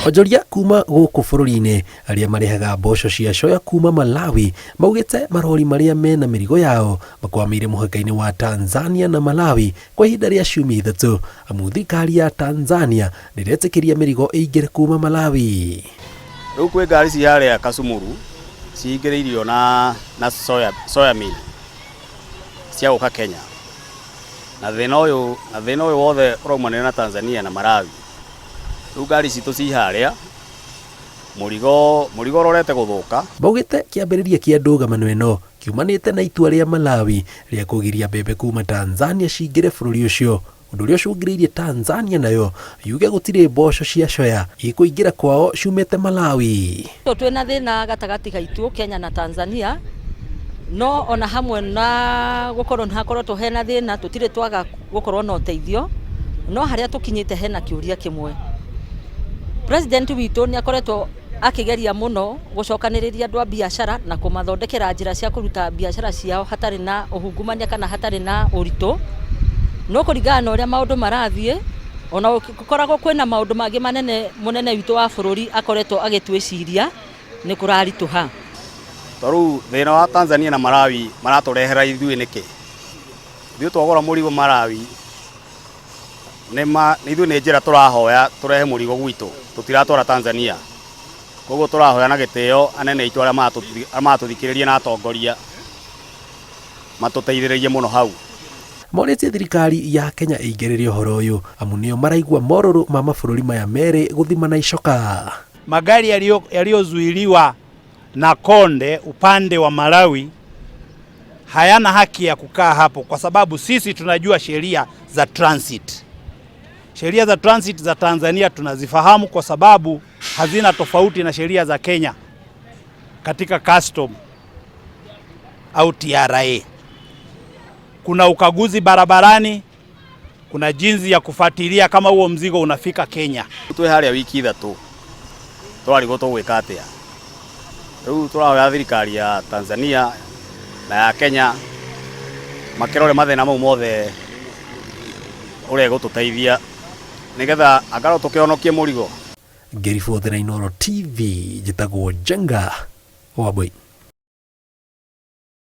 Onjoria kuma gũkũ bũrũri-inĩ arĩa marehaga mboco cia coya kuma Malawi maugĩte marori marĩa mena mĩrigo yao makwamĩire mũhaka-inĩ wa Tanzania na Malawi kwa ihinda rĩa ciumia ithatũ amu thirikari ya Tanzania ndĩretĩkĩria mĩrigo ĩingĩre kuma Malawi. Rĩu kwĩ ngari ci harĩa Kasumuru cihingĩrĩirio na, na soya, soya meal cia gũka Kenya na thĩna ũyũ na thĩna ũyũ wothe ũraumanĩra na Tanzania na Malawi. Rĩu ngari citũ ci harĩa mũrigo mũrigo ũrorete gũthũka. Maugĩte kĩambĩrĩria kĩa ndũgamano ĩno kiumanĩte na itua rĩa Malawi rĩa kũgiria mbembe kuma Tanzania cingĩre bũrũri ũcio, ũndũ ũrĩa ũcũngĩrĩirie Tanzania nayo yuge gũtirĩ mboco cia coya ikũingĩra kwao ciumĩte Malawi. Twĩna thĩna gatagatĩ gaitũ Kenya na Tanzania, no ona hamwe na gũkorwo nĩ hakoretwo hena thĩna tũtirĩ twaga gũkorwo na ũteithio, no harĩa tũkinyĩte hena kĩũria kĩmwe. President witũ nĩ akoretwo akĩgeria mũno gũcokanĩrĩria andũ a biacara na kũmathondekera njĩra cia kũruta biacara ciao hatarĩ na ũhungumania kana hatarĩ na ũritũ, no kũringana na ũrĩa maũndũ marathiĩ, ona gũkoragwo kwĩna maũndũ mangĩ manene mũnene witũ wa bũrũri akoretwo agĩtwĩciria, nĩ kũraritũha. To rĩu thĩna wa Tanzania na Malawi maratũrehera ithuĩ nĩkĩ? Ithuĩ twagũra mũrigo Malawi nĩ ma ithuĩ nĩ njĩra tũrahoya tũrehe mũrigo gwitũ, tũtiratwara Tanzania. Koguo tũrahoya na gĩtĩo anene aitũ arĩa maratũthikĩrĩria na atongoria matũteithĩrĩrie mũno hau. Morĩtie thirikari ya Kenya ĩingĩrĩre ũhoro ũyũ amu nĩo maraigua morũrũ ma mabũrũri maya merĩ gũthimana icoka. Magari yaliyozuiliwa na Konde upande wa Malawi hayana haki ya kukaa hapo, kwa sababu sisi tunajua sheria za transit. Sheria za transit za Tanzania tunazifahamu kwa sababu hazina tofauti na sheria za Kenya katika custom au TRA. Kuna ukaguzi barabarani, kuna jinsi ya kufuatilia kama huo mzigo unafika Kenya. Twĩ harĩa wiki ithatũ tũrarigwo tũgwĩka atĩa. Rĩu tũrahoya thirikari ya Tanzania na ya Kenya makĩrore mathĩna mau mothe ũrĩa ĩgũtũteithia nĩgetha angarwo tũkĩhonokie mũrigo. Ngĩribotera Inooro TV, njĩtagwo Njenga Wambui.